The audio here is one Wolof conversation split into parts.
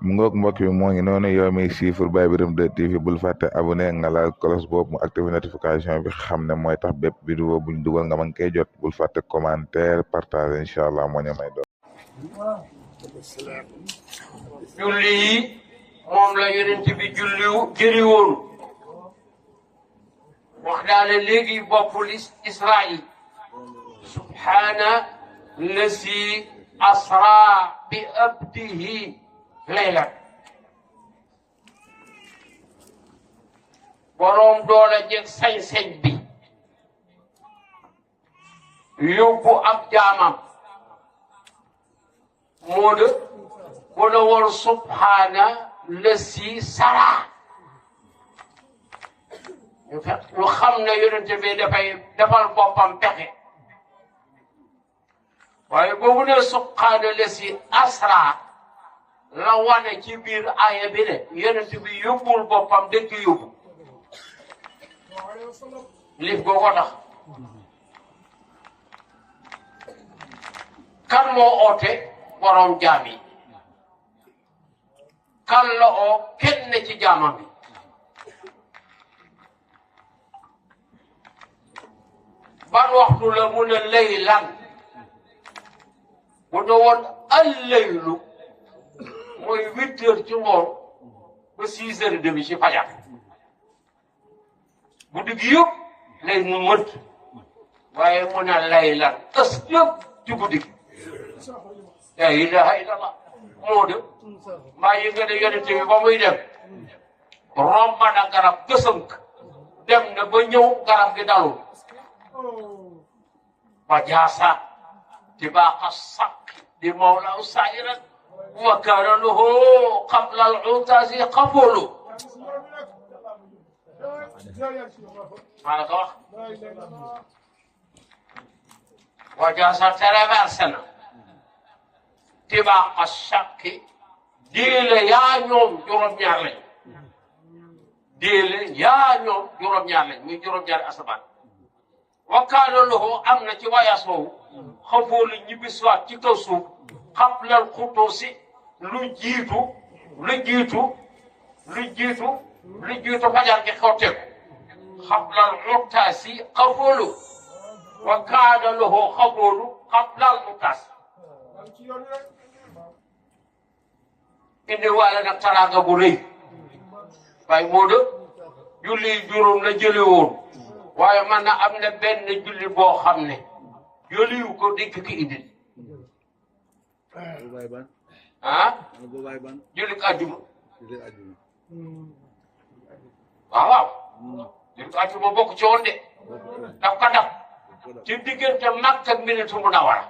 mu ngoog mbokk bi moo ngi noonu yow mi siifur Baye Birame 2 TV bul fàtte abonné nga laal cloche boobu mu activé notification bi xam ne mooy tax bépp vidéo buñ dugal nga mën koy jot bul fàtte commentaire partage incha allah moo ñu may doon. julli yi moom la yonent bi jëri woon wax daale léegi boppul Israil subhaana lasi asra bi abdihi laylan boroom doole jeg sañ-sañ bi yóbbu ab jaamam moo de bu la woon subhaana lasi sara ñu xam ne yonente bi dafay defal boppam pexe waaye boobu ne subhaana lasi asra la wane ci biir aaya bi ne yonente bi yóbbul boppam dëkk yóbbu lif boo ko tax kan moo oote borom jaam yi kan la oo kenn ci jaamam bi ban waxtu la mu ne laylan bu ne woon al laylu mooy 8 heures ci ngoon ba 6 heures et demi ci fajar guddi gi yëpp lay mu mët waaye mu ne laylan ës yëpp ci guddi gi la ilaha illallah moo de maa yi nga ne yonente bi ba muy dem romb na garab gësënk dem na ba ñëw garab gi dalul wa jaasa tibaaqa saq di mawlaaw saayiran wa kaana lahu qabla al-utaasi qabulu maa la ko wax wa jaasa traversé na tibaaqa saqi diile yaa ñoom juróom-ñaar lañ diile yaa ñoom juróom-ñaar lañ muy juróom-ñaari asamaan wa kaana lahu am na ci wayaas woowu xafoolu ñibbi siwaat ci kaw suuf xablal xutuusi lu jiitu fajar gi xawteeku xablal xutaasi xafoolu wa kaana lahu xafoolu xablal xutaas indi waale nag taraanga bu rëy waaye moo de julli juróom la jële woon waaye man na am na benn julli boo xam ne yoliwu ko dañ ko indil ah julli ko àjjuma waaw julli ko àjjuma bokk ci woon de daf ko daf ci diggante Makka ak Madinatu Munawwara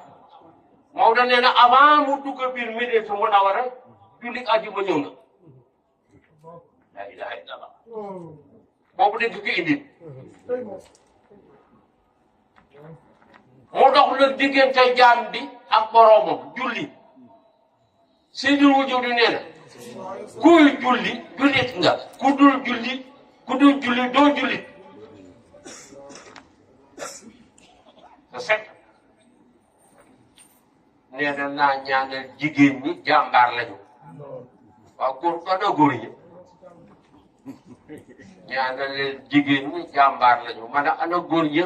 Maodo nee na avant mu dugg biir Madinatu Munawwara julli ko àjjuma ñëw na la ilaha illallah boobu dañ ko indil mu dox nag diggante jaam bi ak boroomam julli Seydil Wujuud nee na kuy julli jullit nga ku dul julli doo jullit sa set nee na naa ñaanal jigéen ñi jàmbaar lañu waaw góor ana góor ñi ñaanal leen jigéen ñi jàmbaar lañu man a ana góor ñi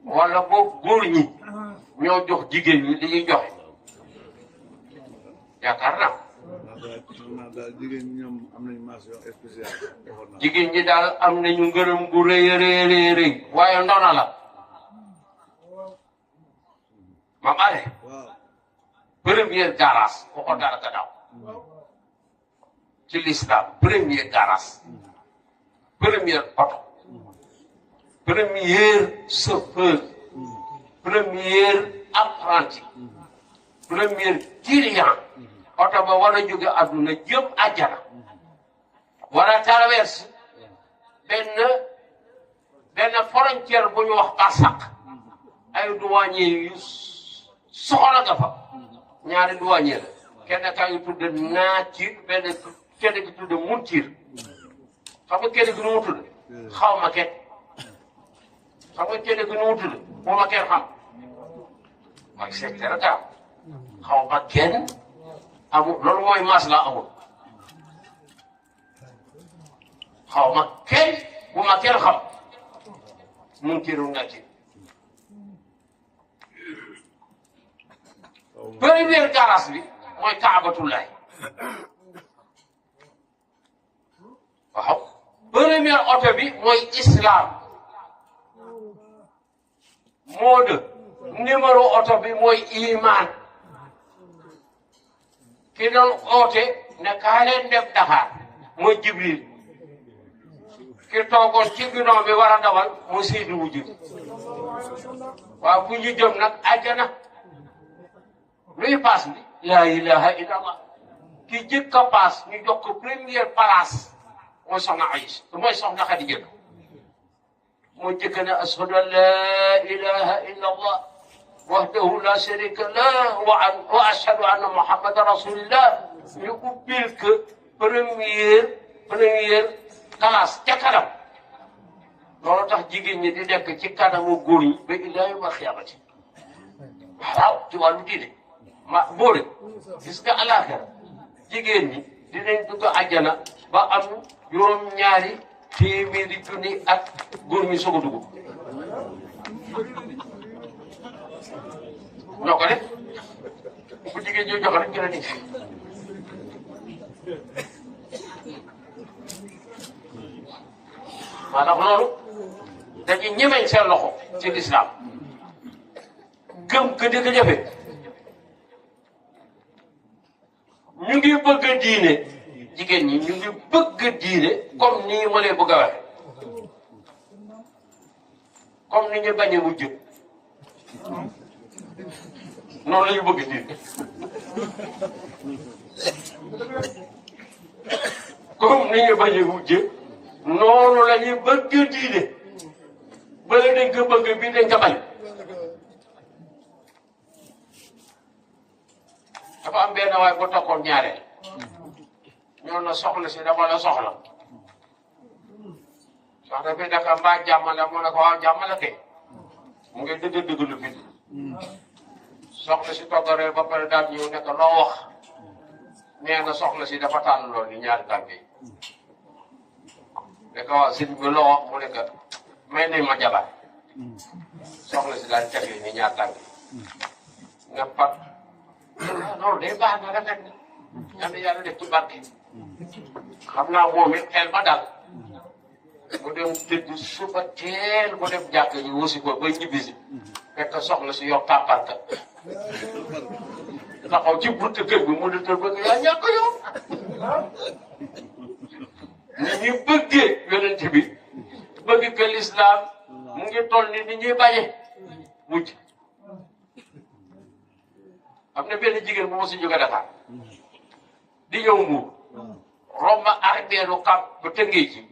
wala boog góor ñi ñoo jox jigéen ñi li ñuy joxe yaakaar naa jigéen ñi ñoom am nañu mention spéciale. jigéen ñi daal am nañu ngërëm gu rëy rëy waaye ndona la mam ale première garage waxoon dara gannaaw ci l'islam première garage première oto première chauffeur première apprenti première client oto ba war a jóge adduna jëm àjjana war a traverse benn frontière bu ñu wax Barsaq ay douanier yu soxla nga fa ñaari douanier la kenn ka ngi tudd Naatiir kenn ki tudd Muntiir xam nga kenn ki nu mu tudd xaw ma kenn xam nga kenn ki nu mu tudd bu ma kenn xam mooy secteur gaaw xaw ma kenn amul loolu mooy mas la amul xaw ma kenn bu ma kenn xam munkiru nakir première garage bi mooy Kaabatullahi waaw première oto bi mooy islam moo de numéro oto bi mooy iman ki doon oote ne kaa leen def Dakar mooy Jibril ki toogoon ci bidon bi war a dawal mooy Seydou Wujud waaw fu ñu jëm nag àjjana luy paas bi la ilaha illallah ki jëkk a paas ñu jox ko première place mooy soxna Aïcha mooy soxna Xadija moo jëkk ne ashhadu an la ilaha illallah wahdahu la sharika lah wa ashhadu anna muhammadan rasulillah ñu ubbil que première classe ca kanam loolu tax jigéen ñi di nekk ci kanamu góor yi ba ilaa yawmal xiyaamati waaw ci wàllu diine ma boole gis nga àllaaxira jigéen ñi dinañ dugg àjjana ba am juróom-ñaari téeméeri junni ak góor ñi soog a dugg ñoo ko def bu jigéen ñi jox rek gën a nit maanaam loolu dañuy ñemeñ seen loxo ci lislaam gëm que di ko jëfe ñu ngi bëgg a diine jigéen ñi ñu ngi bëgg a diine comme nii ma leen bëgg a waxe comme ni ñu bañ a wujj noonu la ñu bëgg diine comme ni ñu bañ a wujj noonu la ñuy bëgg diine bële dañ ko bëgg bii dañ ko bañ dafa am benn waay bu tokkoon ñaareel ñoo na soxla si dama la soxla soxla bi naka mbaa jàmm la mu ne ko waaw jàmm la kay mu ngi dëgg lu fi soxla si toggaree ba pare daal ñëw ne ko loo wax nee na soxla si dafa tànn lool ni ñaari tànk yi ne ko waaw sëñ bi loo wax mu ne ko may nañ ma jabar soxla si daal teg ni ñaar tànk nga pat loolu day baax na rafet na yàlla yàlla def ci barke xam naa moom it xel ma dal mu dem tëdd suba teel mu dem jàkk ji wusi ko ba ñibbisi fekk soxla si yor tàpparka taxaw ci buntu kër bi mu ne tër bëgg yaa ñàkk yow ni ñuy bëggee yonent bi bëgg que l'islam mu ngi toll ni ñuy bañe mujj am na benn jigéen bu ma si jóge Dakar di ñëw Mbuur romb arbeeru Cap ba Tëngéej ji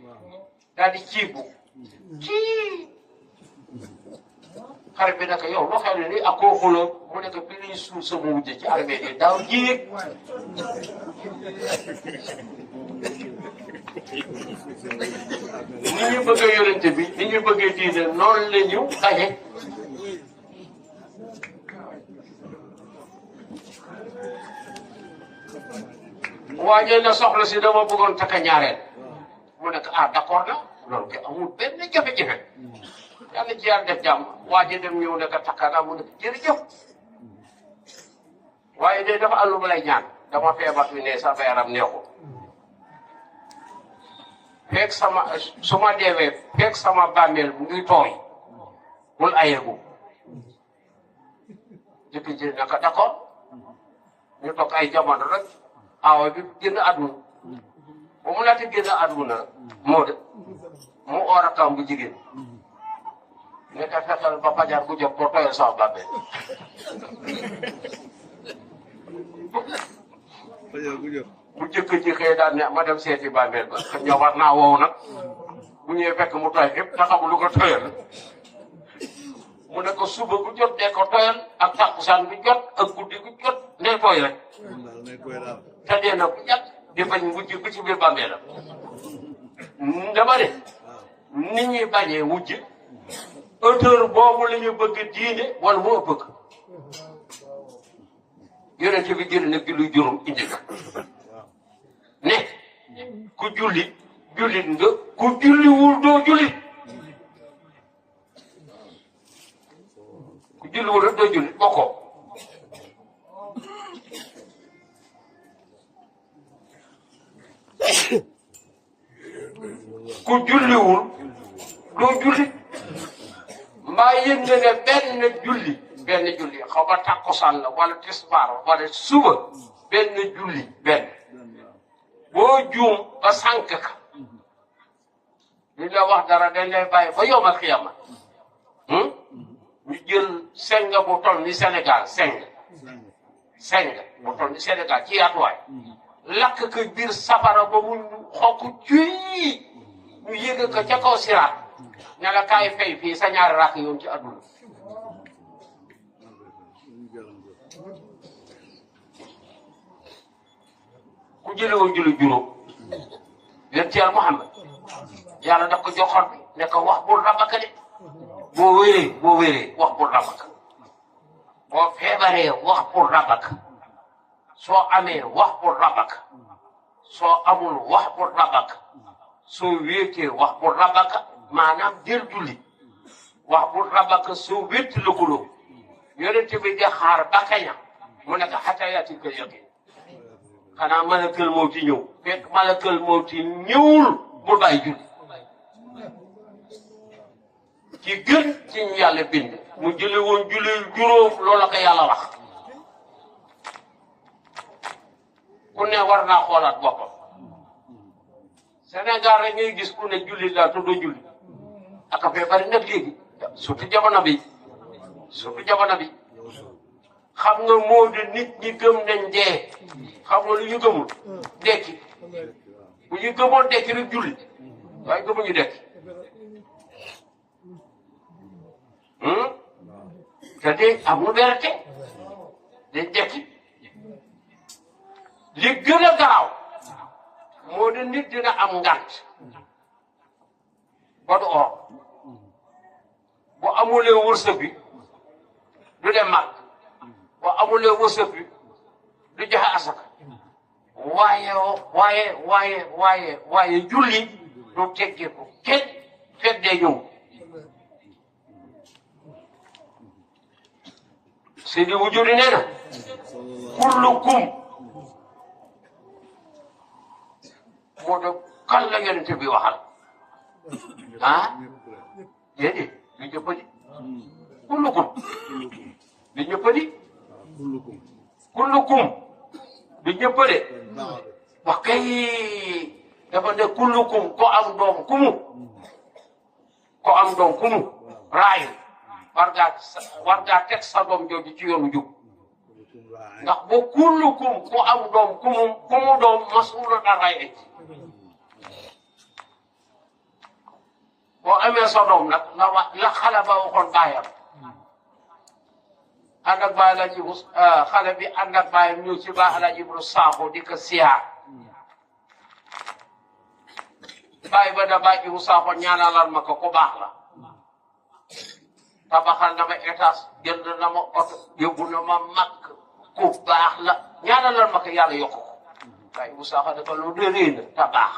daal di ciibu kii xarit bi naka yow loo xam ne nii ak koo xuloo mu nekk bi ñuy suul sama wujj ci arbeel yi daaw jiig ni ñu bëggee yonente bi ni ñu bëggee diine noonu la ñu bañe waajee na soxla si dama bëggoon takka ñaareel mu nekk ah d'accord na loolu ke amul benn jafe-jafe yàlla ci yàlla def jàmm waajee dem ñëw nekk takka naa mu nekk jërëjëf waaye de dafa am lu ma lay ñaan dama feebar bi ne sama yaram neexul fekk sama su ma deewee fekk sama bàmmeel mu ngi tooy bul ayeegu jëkki ji naka d'accord ñu toog ay jamono rek awa bi génn àdduna ba mu laata génn àdduna moo de mu oor akam bu jigéen nekk fexeel ba fajar bu jot ko tooyal sama bàmmeel bu jëkk ji xëy daan ne ma dem seeti bàmmeel ba ñoo war naa wow nag bu ñëwee fekk mu tooy fépp te xamul lu ko tooyal mu ne ko suba bu jot dee ko tooyal ak takkusaan bi jot ak guddi gu jot nee tooy rek te dee na bu yàgg di bañ wujj bu ci biir bàmmeelam dama ne nit ñi bañee wujj auteur boobu la ñu bëgg diine wala moo bëgg yonent bi jël nag di luy juróom indi ko ne ku julli jullit nga ku julliwul doo jullit ku julliwul rek doo jullit bokkoo ku julliwul doo jullit mbaa yëg nga ne benn julli xaw ma takkusaan la wala tisbaar wala suba benn julli boo juum ba sànq ka li la wax dara dañ lay bàyyi ba yowmal xiyama ñu jël seng bu toll ni Sénégal seng bu toll ni Sénégal ci yaatuwaay lakk ko biir safara ba mu xonk cuy ñu yëg ko ca kaw siraat ne la kaay fay fii sa ñaari rakk yoon ci àdduna ku jëliwoon julli juróom yéen ci Yàlla Muhammad yàlla daf ko joxoon bi ne ko wax bul rabaka de boo wéree wax bul rabaka boo feebaree wax bul rabaka soo amee wax bul rabaka soo amul wax bul rabaka soo wéetee wax bul rabaka maanaam jël julli wax bul rabaka soo wétti lëkkaloo yonent bi di xaar ba kaña mu nekk xatayaati ko yëgee xanaa malakal mawti ñëw fekk malakal mawti ñëwul bul bàyyi julli ci gën ci ñu yàlla bind mu jële woon julli juróom loolu la ko yàlla wax ku ne war naa xoolaat boppam Sénégal rek ngay gis ku ne julli laa te doo julli aka fee bari nag léegi surtout jamono bi xam nga moo di nit ñi gëm nañ dee xam nga lu ñu gëmul dekki bu ñu gëmoon dekki rek julli waaye gëmuñu dekki te de amul vérité dañ dekki li gën a garaaw moo di nit dina am ngant ba du or bu amulee wërsëg bi du dem mag boo amulee wërsëg bi du joxe asaka waaye julli du teggeeku kenn fekk dee ñëw Seydi Wujudi nee na kullukum moo de kan la yonent bi waxal déedéet du ñëppadi kullukum du ñëppadi kullukum du ñëppade wax kay dafa ne kullukum ko am doom kumu raay war ngaa teg sa doom jooju ci yoonu jub ndax ba kullukum ku am doom kumu doom masuula da raay et boo amee sa doom nag la xale ba waxoon baayam ànd ak baay Alaaji xale bi ànd ak baayam ñëw ci baay Alaaji Ibru Saaxo di ko siyaar baay ba da baay Ibru Saaxo ñaanalal ma ko ku baax la tabaxal na ma étage jënd na ma oto yóbbu na ma mag ku baax la ñaanalal ma ko yàlla yokk ko baay Ibru Saaxo dafa lu réy na te baax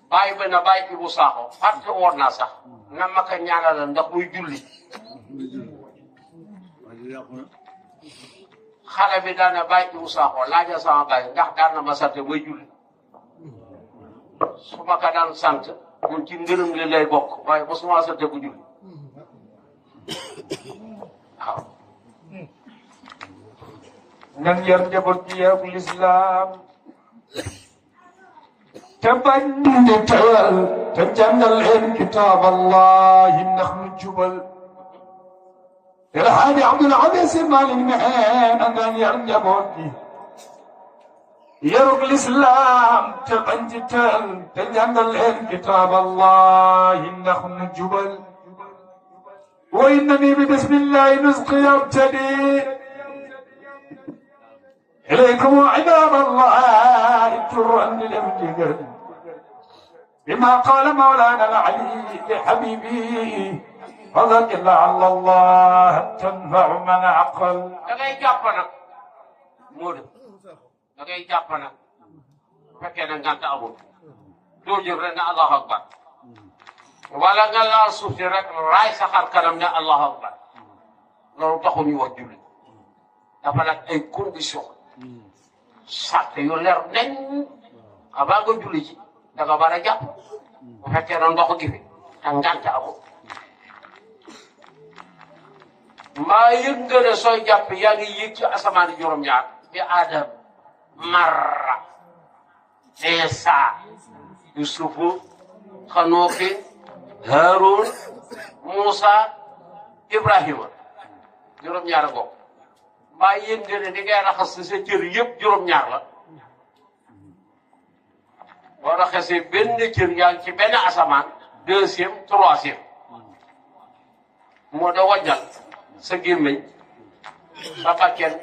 baay ba na baay Ibru Saaxo fàtte woon naa sax na ma ko ñaanalal ndax muy julli xale bi daan na bàyyi Ibou Sakho laajal sama bàyyi ndax daan na ma sant mooy julli su ma ko daan sant ñun ci ngërëm li lay bokk waaye ba su ma sant bu julli waaw. nan yar njaboot gi yarul lislaam te bañ di tawal te jàngal leen kitaab allahi ndax nu jubal الحاج عبد العزيز مالك محين أن يرجبوتي يرق الإسلام تبنجتل تجنل كتاب الله النخل الجبل وإنني ببسم الله نسقي ابتدي إليكم عباد الله ترا للابتداء بما قال مولانا العلي لحبيبي فذكر لعل الله تنفع من عقل. da ngay jàpp nag Modou da ngay jàpp nag fekkee ne ngant amul doo jóg rek ne allahu akbar wala nga laal suuf si rek raay sa xar kanam ne allahu akbar loolu taxul ñu wax julli dafa nag ay condition sàrt yu leer nañ avant nga julli ci da nga war a jàpp bu fekkee ne ndox gi fi te ngant amul maa yëg nga ne sooy jàpp yaa ngi yëg ci asamaan juróom-ñaar bi Adam marra Isa Yusufu Xanooki Haarun Muusa Ibrahima juróom-ñaar ngoog maa yëg nga ne di ngay raxas sa cër yëpp juróom-ñaar la boo raxasee benn cër yaa ngi ci benn asamaan deuxième troisième moo da wàññal sa gémmiñ sa bakken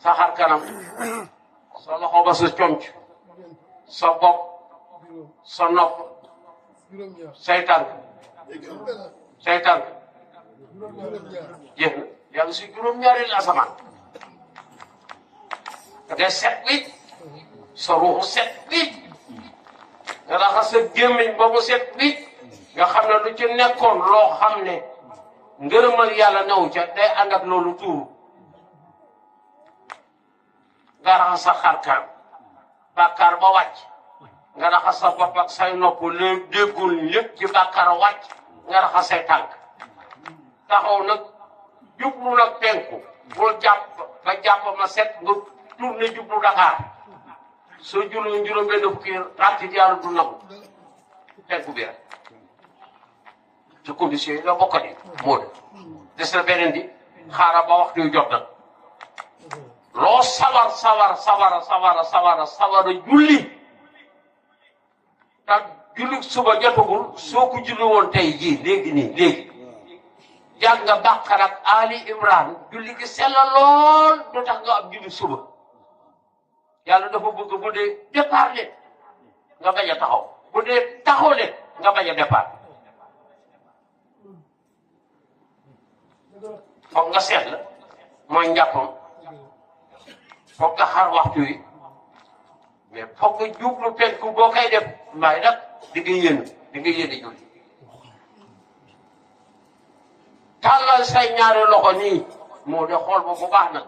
sa xar kanam sa loxo ba sa conc sa bopp sa nopp say tànk jeex na yaa ngi si juróom-ñaari la asamaan nga set wicc sa ruuxu set wicc nga raxas sa gémmiñ ba mu set wicc nga xam ne lu ci nekkoon loo xam ne ngërëmal yàlla new ca day ànd ak loolu tuuru nga raxas sa xarkaan bàkkaar ba wàcc nga raxas sa bopp ak say nopp léegi déggul lépp ci bàkkaar wàcc nga raxas say tànk taxaw nag jublu nag penku bul jàpp ba jàpp ma set nga tourné jublu Dakar soo juloo juróom benn fukki rakk yàlla du nangu penku bi rek ci condition yi la bokk di moo des na beneen di xaaral ba waxtu yu jot nag loo sawar julli te julli suba jotagul soo ko julli woon tey jii léegi jàng nga Baqara ak Ali Imran julli gi sella lool du tax nga am julli suba yàlla dafa bëgg bu dee départ leen nga bañ a taxaw bu dee taxaw leen nga bañ a départ foog nga seet la mooy njàppam foog nga xaar waxtu wi mais foog nga jublu penku boo koy def mbaay nag di nga yéene julli tàllal say ñaari loxo nii moo de xool ba bu baax nag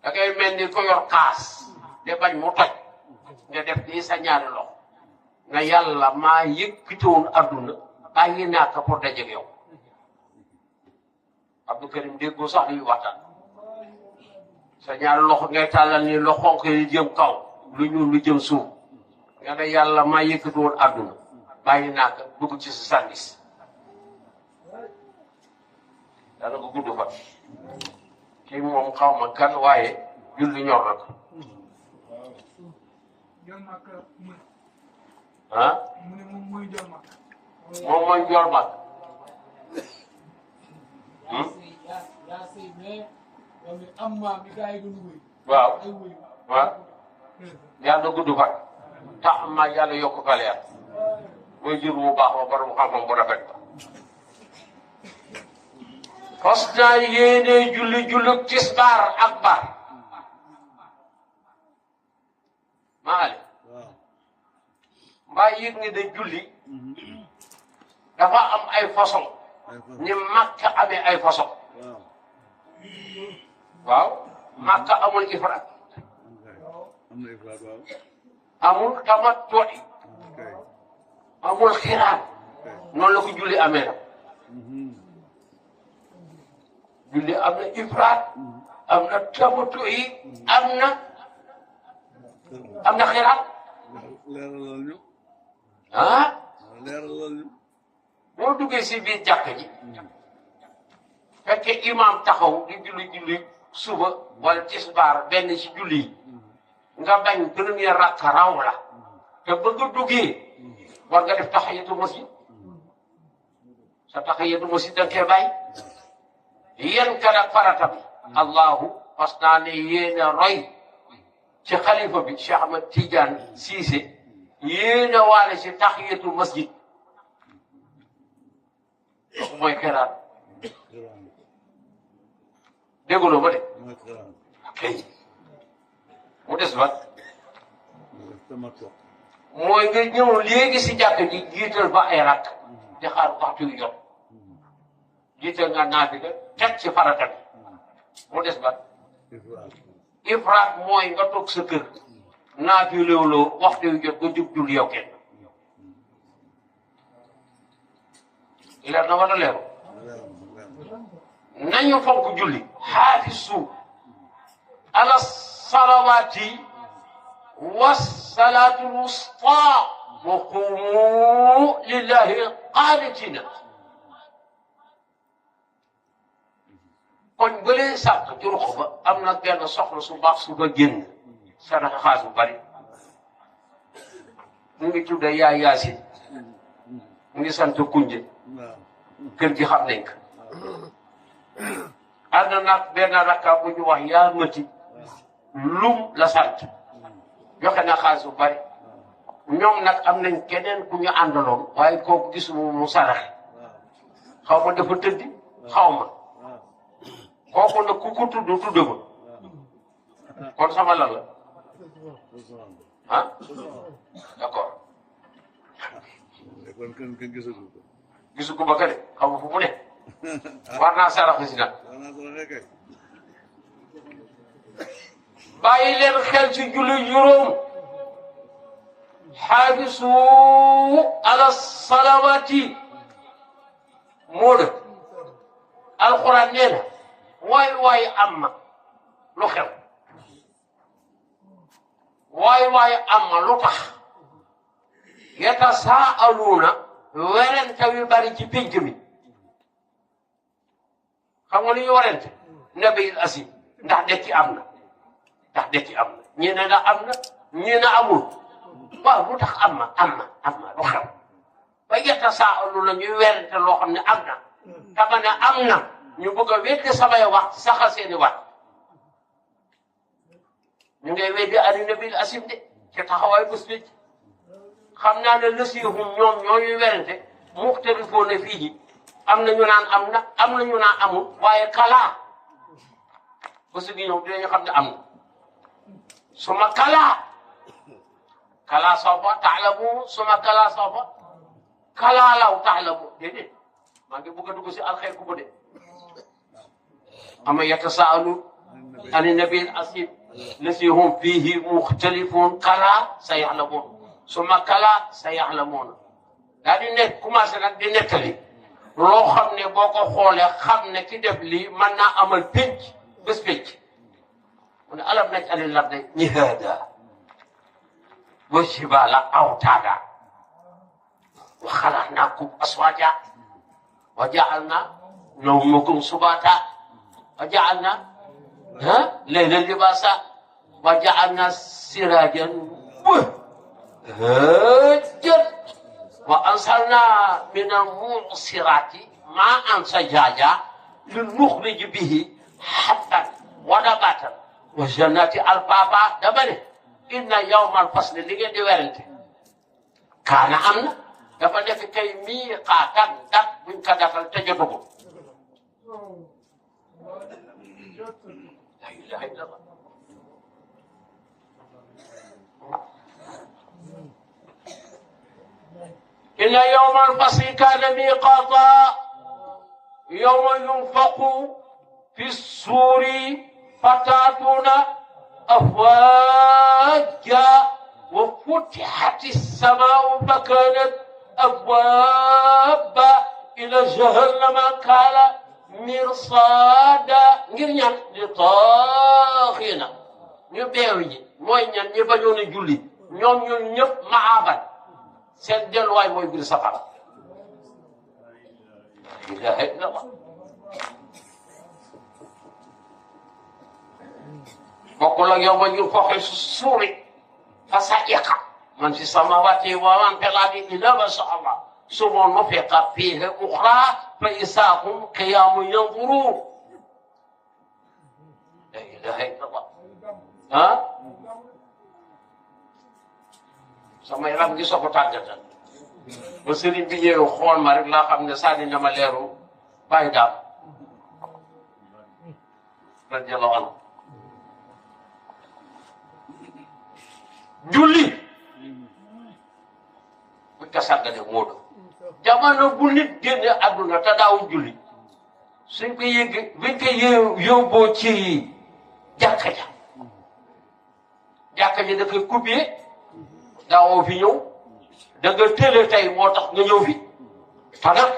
da ngay mel ni ko yor kaas de bañ mu toj nga def nii sa ñaari loxo nga yàlla maa yëkkatiwoon adduna bàyyi naa ko pour dajeeg yow Abdou Karim déggoo sax luy waxtaan sa ñaari loxo ngay tàllal nii loxo yi jëm kaw lu ñuul lu jëm suuf nga ne yàlla maa yëkkatiwoon adduna bàyyi naa ko dugg ci sa sandis dana ko gudd fa kii moom xaw ma kan waaye julli ñor na ko ah moom mooy njool mag waaw waaw yàlla gudd fa tax am ma yàlla yokk fa leer mooy jur bu baax ba borom xam-xam bu rafet ba fas naa yéene julli tisbaar ak bar maale mbaa yëg ni da julli dafa am ay façon ni Makka amee ay façon waaw Makka amul ifraat amul tamattu amul xiraan noonu la ko julli amee nag julli am na ifraat am na tamattu am na xiraan leeralal ñu ah leeralal ñu boo duggee si biir jàkk ji fekkee imam taxaw di julli suba wala tisbaar benn ci julli yi nga bañ première rakka raw la te ba nga duggee war nga def taxiyatu masjid sa taxiyatu masjid da nga koy bàyyi yéen kan ak farata bi allahu parce que naa ne yéen a roy ci xalifa bi Cheikh Ahmed Tidiane Cissé yéen a waale ci taxiyatu masjid kooku mooy xiraat dégguloo ma de ok mu des ba tamattu mooy nga ñëw léegi si jàkk ji jiital ba ay rakk di xaar waxtu yu jot jiital nga naafila teg ci farata bi mu des ba ifraat ifraat mooy nga toog sa kër naafilewuloo waxtu yu jot nga jug jul yow kenn leer na wala leeru nañu fonk julli xaafisu ala salawaati wa salaatul wusta wa qumu lillahi qaanitina koñ bële sàkk ci ruq ba am na benn soxla su baax su ba génn sadaxa xaas bu bari mu ngi tudda yaay yaasin mu ngi sant kunje kër gi xam nañ ko ànd nag benn rakka bu ñu wax yaa mëti lum la sant joxe na xaalis bu bari ñoom nag am nañ keneen ku ñu àndaloon waaye kooku gisuma mu saraxe xaw ma dafa tëddi xaw ma kooku nag ku ko tudd tudd ma kon sama lan la ah d'accord kon kenn gisagu ko gisu ko ba kare xaw ma fu mu ne war naa saraxe si nag xanaa saraxe kay bàyyi leen xel ci julli juróom xaafisu ala salawaati moo de alquran nee na waay am ma lu xew waay am ma lu tax yatasaaluuna werente wi bari ci pénc mi xam nga lu ñu werente nabil asim ndax dekki am na ndax dekki am na ñi ne na am na ñi ne amul waaw lu tax am na lu xew ba yatasaaluuna ñuy werente loo xam ne am na tama ne am na ñu bëgg a weddi samay wax saxal seeni wax ñu ngay weddi ani nabil asim de ci taxawaay bés bi xam naa ne lësihum ñoom ñooñuy werante muxtalifoo ne fii ji am na ñu naan am na am na ñu naan amul waaye kalaa bés gi ñëw dinañu xam ne am na suma kalaa sawfa taalamu suma kalaa sawfa kalaa law taalamu déedéet maa ngi bëgg a dugg si alxeer ku ko de ama yatasaalu ani nabil asim lësihum fiihi muxtalifuun kalaa sa yaxlamuun suma kala sa yaxlamuuna daal di nekk commencé nag di nettali loo xam ne boo ko xoolee xam ne ki def lii mën naa amal pénc bés pénc mu ne alam naj'ali l-arda mihaada wa jibaala awtaada wa xalaqnaakum azwaaja wa ja'alnaa nawmakum subaata wa ja'alnaa laylan libaasa wa ja'alnaa siraajan هجر وأنزلنا من المعصرات ماء ثجاجا لنخرج به حبا ونباتا وجنات البابا دبني إن يوم الفصل اللي دي ورنت كان أمنا دبني في كي ميقاتا دك من كدك تجدكم لا إله إلا الله إن يوم الفصل كان ميقاتا يوم ينفق في السور فتاتون أفواجا وفتحت السماء فكانت أبوابا إلى جهنم كان مرصادا نيرنيان لطاغين ñu beew ñi mooy ñan ñi bañoon a julli ñoom ñun ñëpp maaban seen delluwaay mooy biir safara ilaha illallah bokkul ak yow ma ñu foxe suuri fa sa'iqa man fi samawati wa man fil ardi illa ma sha Allah summa nufiqa fihi ukhra fa isahum qiyamun yanzurun la ilaha illallah ah sama yaram gi soo ko tàggatal ba sëriñ bi ñëwee xool ma rek laa xam ne sànni na ma leeru bàyyi daal radiyallahu anhu julli buñ ko sàggane moo do jamono bu nit génne àdduna te daawul julli suñ ko yëgee buñ ko yóbboo ci jàkka ji da koy coupé daawoo fi ñëw da nga tële tey moo tax nga ñëw fi te nag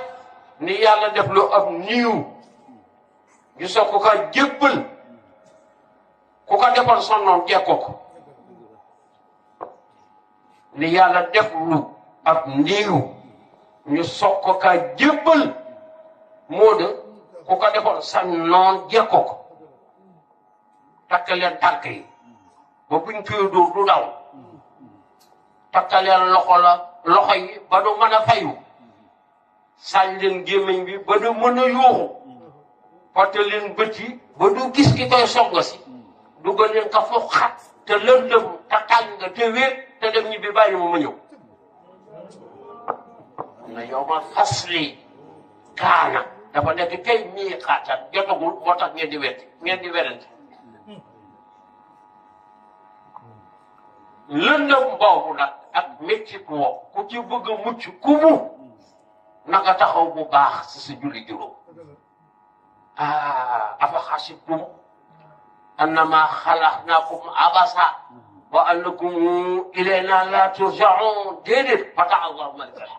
ni yàlla def lu ab niiw ñu soog ko jébbal ku ko defal sonnoon jekkoo ko ni yàlla def lu ab niiw ñu soog ko jébbal moo de ku ko defal sa noon jekkoo ko takk leen tànk yi ba buñ koy dóor du daw takkaleen loxo yi ba du mën a fayu sañ leen gémmiñ bi ba du mën a yuuxu porte leen bët yi ba du gis ki koy songo si dugal leen ka fu xat te lëndëm te tàng te wéet te dem ñibbi bàyyi ma ñëw na yow ma fasli kaana dafa nekk kay mii xaatat jotagul moo tax ngeen di werante lëndëm boobu nag ak métti woo ku ci bëgg a mucc ku mu na nga taxaw bu baax si sa julli juróom afa xasibtum annama xalaqnaakum abasa wa annakum ilayna la turjaun déedéet fata allahu malikal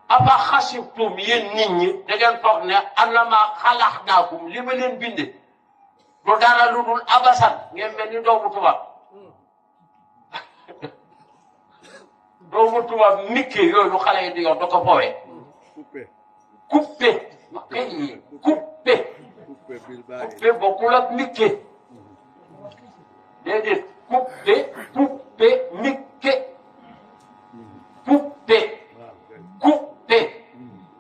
afa xasibtum yéen nit ñi da ngeen foog ne annama xalaqnaakum li ma leen binde du dara lu dul abasan ngeen mel ni doomu tubaab doomu tubaab mikke yooyu xale yi di yor da ko fowee coupé coupé bokkul ak mikke déedéet coupé mikke coupé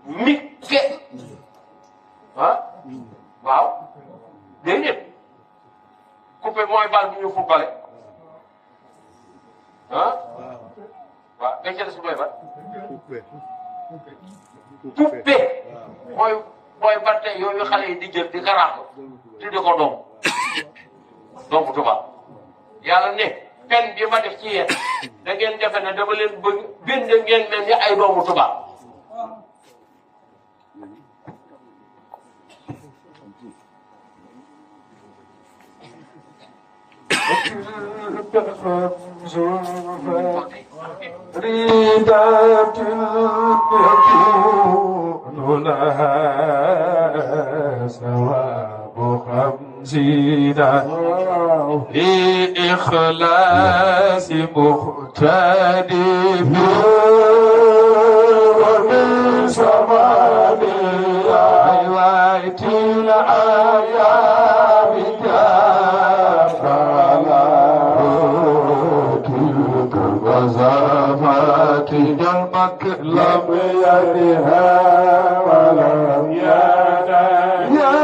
mikke waaw déedéet coupé mooy bal bu ñu footballé waaw dañ ca des mooy ban coupé mooy bante yooyu xale yi di jël di garaax di ko doomu tubaab yàlla ne pen bi ma def ci yéen da ngeen defe ne dama leen bëgg bind ngeen mel ni ay doomu tubaab ريدات يكون لها ثواب 50 لإخلاص مختلف ومن سماد رواية الأيام وزافات دمك لم يرها ولم يرى يا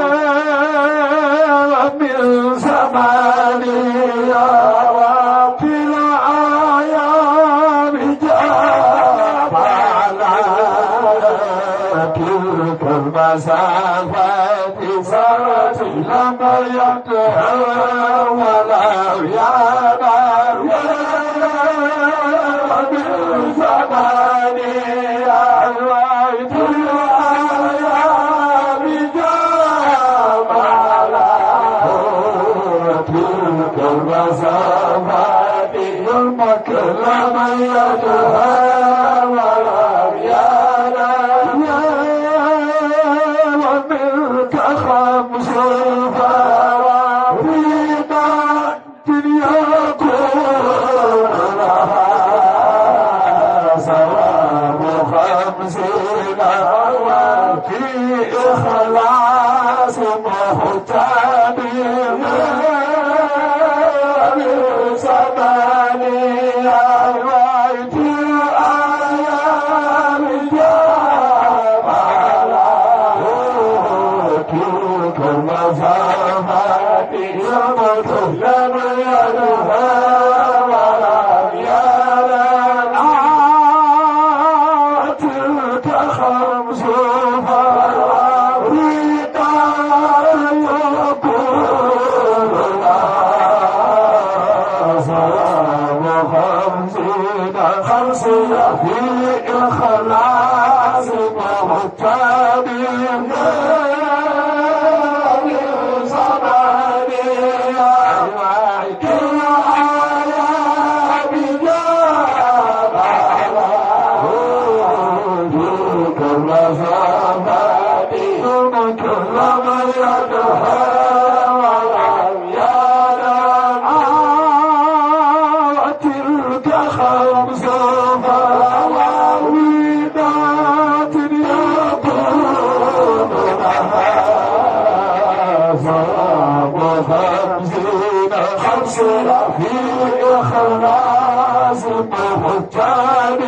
من زمانيا وفي الأيام جاب على تلك المسافات صارت لم يرها ولم يرى في إخلاص مهتدين في إخلاص مهتدين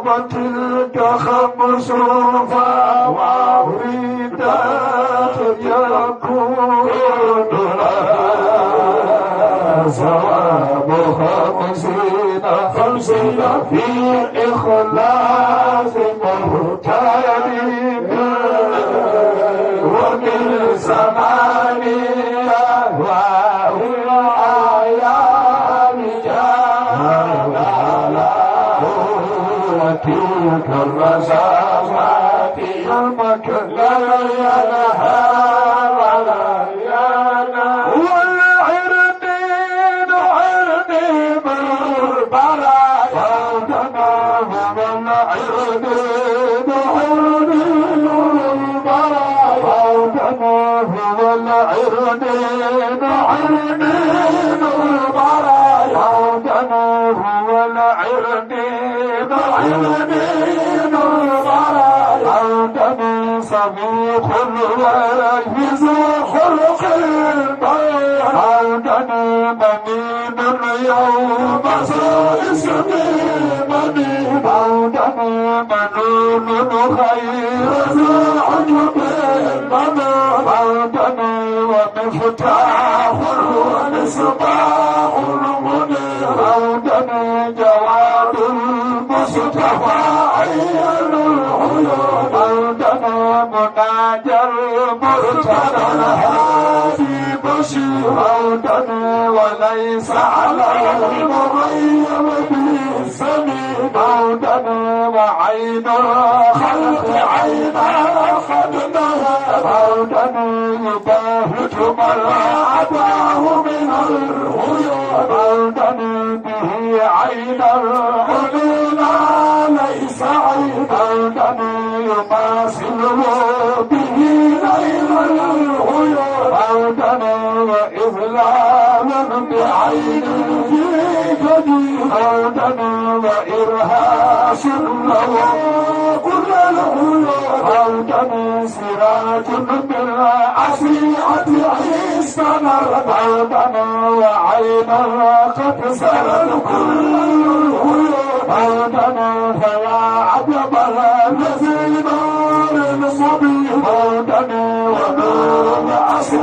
وتلك خمس فواريدات يكون لها ثواب خمسين في إخلاص مهتدين ومن ثمانية وأيام تلك الرزازات يومك لا ينهى ولا ينام والعرنين عرني بالبرايا تنام والعرنين عرني بالبرايا تنام والعرنين عرني بالبرايا تنام والعرنين عينين البرايا عودني صديق والهز خلق البيان عودني منين يوم اسمي منين عودني منون خير عجب المنون عودني ومفتاح ومصباح المنير عودني جواد المصطفى عين العيون عودنا مناجى المرتضى الهادي بشير عودنا وليس على المغيب بالسمين عودنا وعين الخلق عينا خدمها عودنا يباهت من عداه من الغيوب عودنا به عين العيون ليس عيدا يماثله به ليل الغيوب عودنا وإذلالا بعينه جديد عودنا وإرهاش له كل الغيوب عودنا سراج بالعشيعة عيسى نرد عودنا وعينا قد سرد كل الغيوب عودنا فيا عجب الذي نور صبي عودنا ونور عصر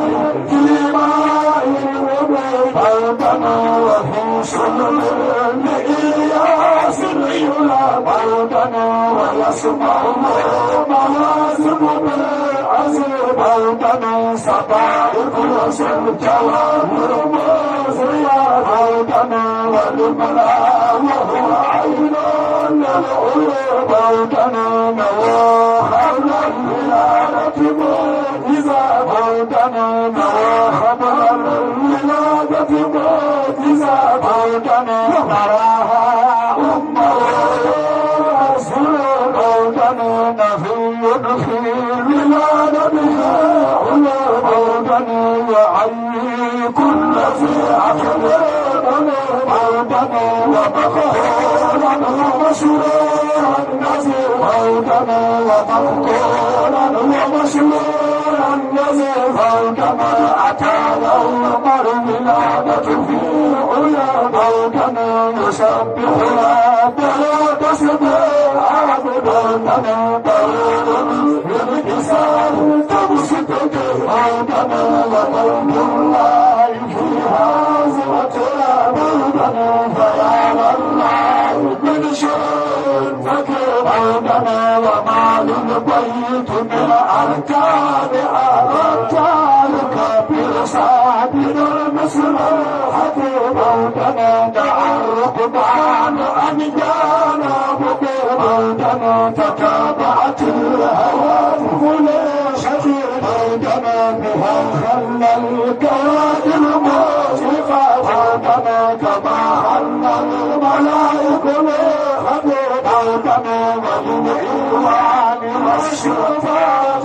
في ماء الوبيل عودنا وفي سلم لإياس العيون عودنا ويسمع مواسم بالعزيز عودنا صبائح وسر جواهر مزريات عودنا والملا وهو عين للعيوب عودنا نواخب الولادة معجزات عودنا نواخب الولادة معجزات عودنا نراها أمه رسول عودنا نفي في ولادتها علوم عودنا وعي كل في عقل عودنا ومخولا ومشروعا نزل عودنا ومقولا ومشروعا نزل عودنا أتى يوم الولادة في عيون عودنا يسبح ربنا تسبيح عبد عودنا طويل بالكسار تمسك موتنا وموت الله فيها زوتنا موتنا فيا الله من شر فكر موتنا ومال بيت من أركانها أركانك برصادر المسرحة موتنا دعا الركبان أنجانا موتنا تتابعت الهواتف لشفير موتنا بها خلى الكوائن موسيقى موتنا كما خلى الملائك لخبير موتنا وللإيمان والشرفات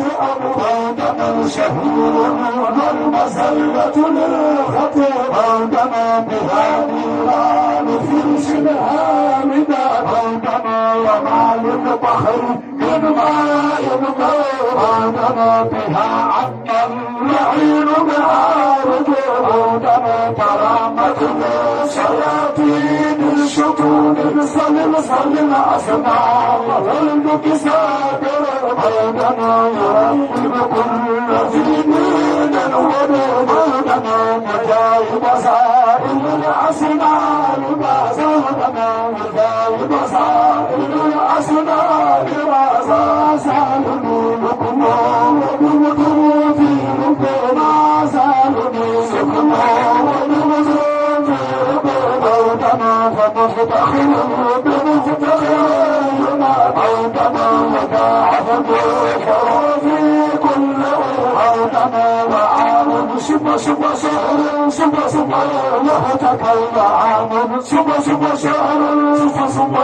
موتنا شهير والمسلة للخطير موتنا بها نيران في سنها موتنا ومال البحر من ماء موتنا بها عما الرعين معارج موتنا كرامة الشياطين الشطون صل الأصنام والملك سابر موتنا يرحب كل ذي دين موتنا مجاهد سائل الأصنام موتنا مجاهد سائل الأصنام سالمونكم ودمتم في ربنا سالمونكم ودمتم في ربنا فمفتخر بمفتخرنا موتنا وضاعف في كل موتنا وعام شب شب شهر شب شب لهتك وعام شب شب شهر شب شب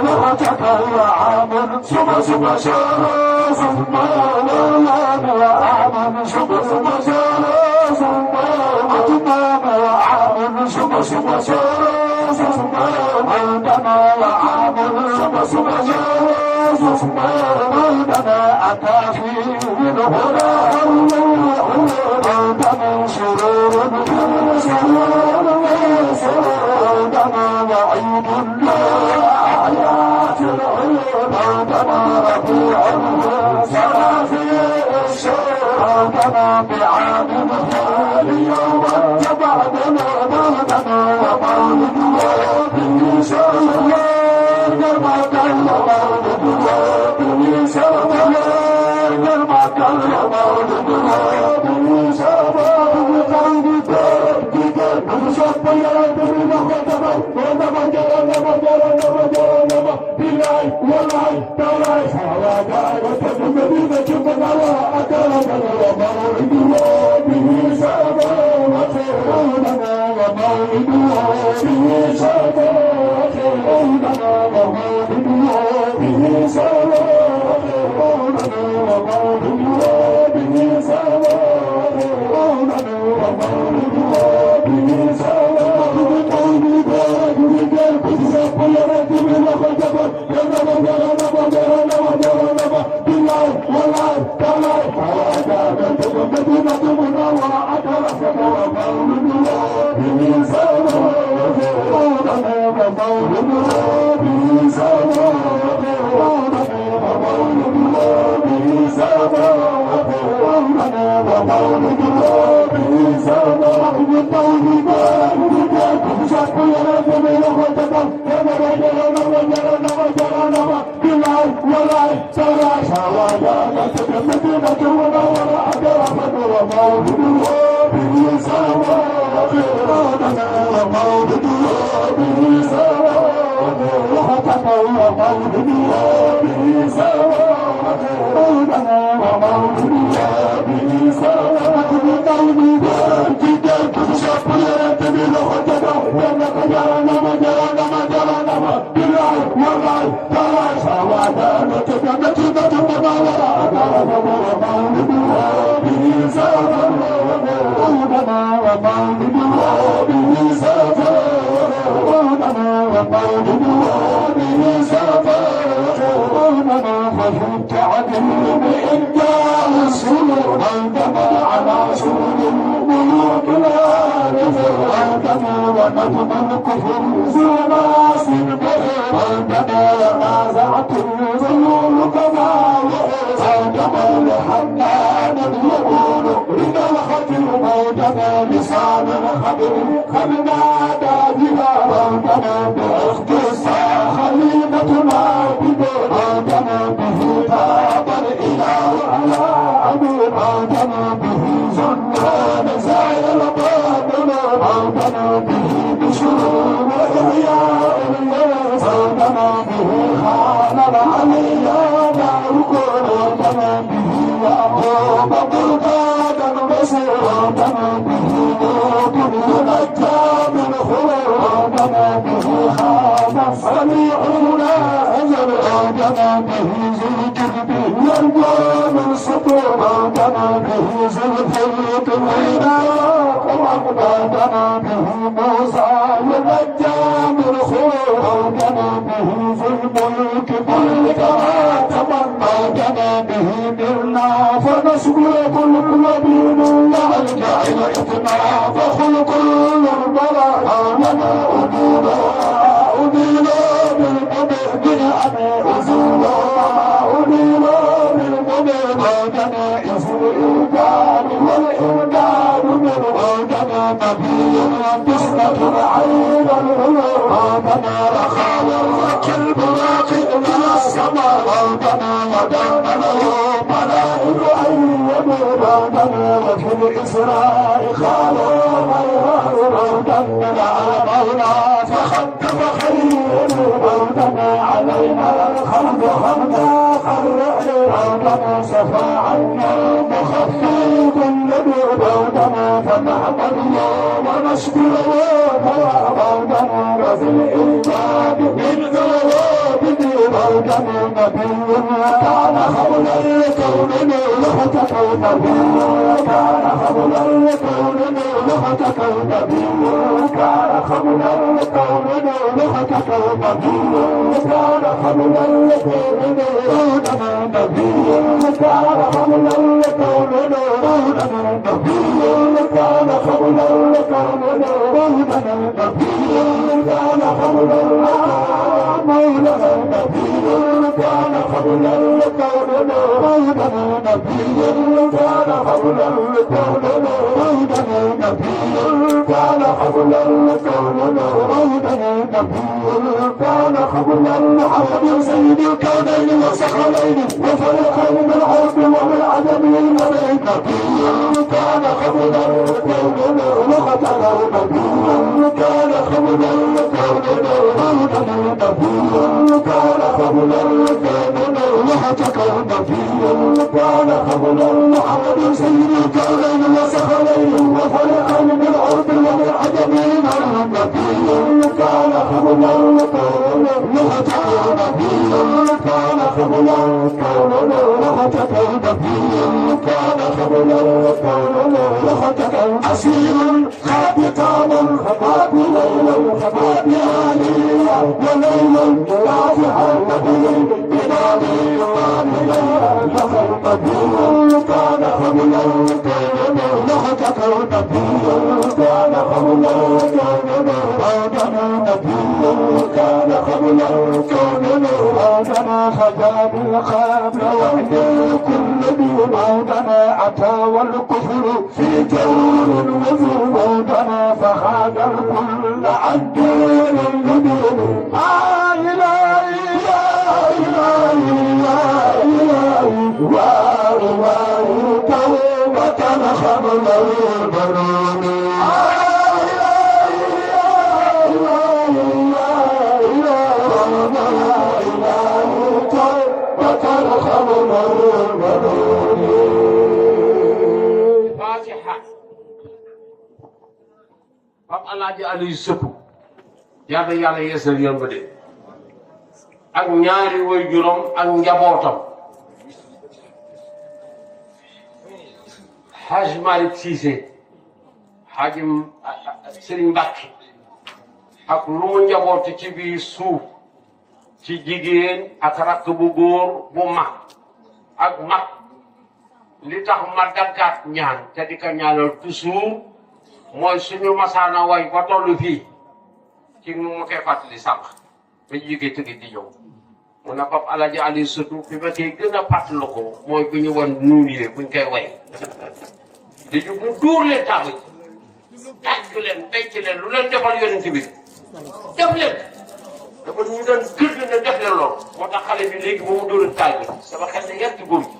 لهتك وعام شب شب شهر شب لهتك وعام شب شب شهر شب لهتك وعام شب شب شهر شب موتنا وعام شب شب شهر شب موتنا أتى فيه الهدى موتنا شرور شرور موتنا وعيد آيات العيد موتنا ربيع صافي الشر موتنا بعام اليوم تبعدنا موتنا ومولد به شر موتنا ومولد به شر مولانا به ذو الجد يرجى من سطور مولانا به ذو الفيض والعراق مولانا به موسى ينجى من خور مولانا به ذو الملك بالكما تمنى به منا فنشكر كل قلوبنا يرجع الى اتنا فخلق البراء لنا أدينا بالقبر بنعمة أزولا أدينا بالقبر بعدنا إزو الإمداد والإمداد من بعدنا نبي بسمة العين الغيور بعدنا رخاء الركب راقي من السماء بعدنا ودعنا له ملائك أيد بعدنا وفي الإسراء خالوا بعدنا على فخدم خير بعدنا علينا الخلق خلقا خرع بعدنا صفى عنا المخفي الذي بعدنا فنعمل ونشكر بعدنا وفي الإيمان من ذواب بعدنا نبي كان قبل الكون لختك نبي كان قبل الكون لختك نبي كان قبل الكون لختك نبي كان قبل الكون دوننا نبي كان قبل الكون دوننا نبي كان قبل الكون دوننا نبي كان قبل مولانا نبي كان قبل الكون دوننا نبي كان قبل الكون دوننا نبي كان قبل الكون دوننا نبي كان قبل الحمد سيد الكونين وثقلين وفريقين من العرب ومن عدم الملك نبي كان قبل الكون وقتله نبي كان قبل الكون دوننا نبي كان قبل الكون وحتكه نبي كان قبل محمد سيد الكونين وثقلين وفريقين من العرب ومن عدم الملك نبي كان قبل الكون وحتكه نبي كان قبل الكون وحتكه نبي كان قبل الكون وحتكه أسير خابطان خباب ليل خباب عليا وليل رافع النبي بنادي دخل نبي كان قبل الكون وحتكه نبي كان قبل الكون بعدنا نبي كان قبل الكون بعدنا خجاب الخاب وحد كل دين بعدنا أتى والكفر في جور وزور بعدنا فخاد الكل عن دين الدين إلهي يا إلهي يا إلهي يا إلهي توبة قبل البنون Alaaji Aliou Sëtu yàlla yàlla yeesal yërmande ak ñaari waajuram ak njabootam Hadj Malick Cissé Hadj Serigne Mbacke ak lu mu njaboote ci biir suuf ci jigéen ak rakk bu góor bu mag ak mag li tax ma daggaat ñaan te di ko ñaanal toujours mooy suñu masaana way ba tollu fii ci nu ma koy fàttali sànq ba jógee tëggi di ñëw mu ne Pape Alaaji Aliou Sëtu fi ma koy gën a fàttali ko mooy bu ñu wan nuuniyee buñ koy way di ju mu dóor leen taaba ji tàcc leen becc leen lu leen defal yonent bi def leen dafa ñu doon gëdd ne def leen lool moo tax xale bi léegi ba mu dóor taal bi sama xel ne yar ci góor gi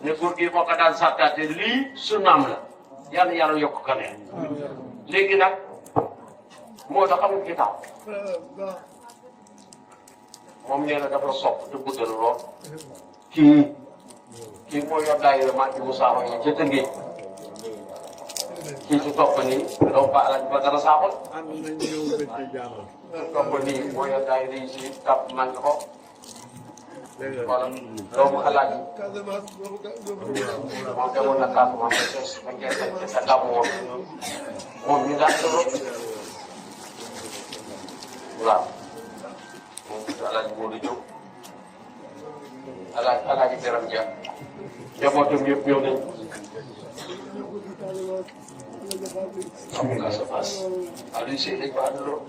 ne góor gi moo ko daan sàttaate lii sunnaam la yàlla yàlla yokk ka leen léegi nag moo tax xamul ci taw moom nee na dafa sopp te bëgg lool kii mooy yor daayira maa ci Moussa Waye ca Tëngéej kii ci topp nii doo ba alaaj ba dara saaxal topp nii mooy yor daayira yi si tap man ko wala doomu alaaji moom demoon na Casamance ba ngeen sa gàmmu woon moom ñu daan ko waaw moom alaaji Modou Diop alaaji Biram Dia njabootam yëpp ñëw nañ xam nga sa paas Aliou Seye dañ ko àndaloo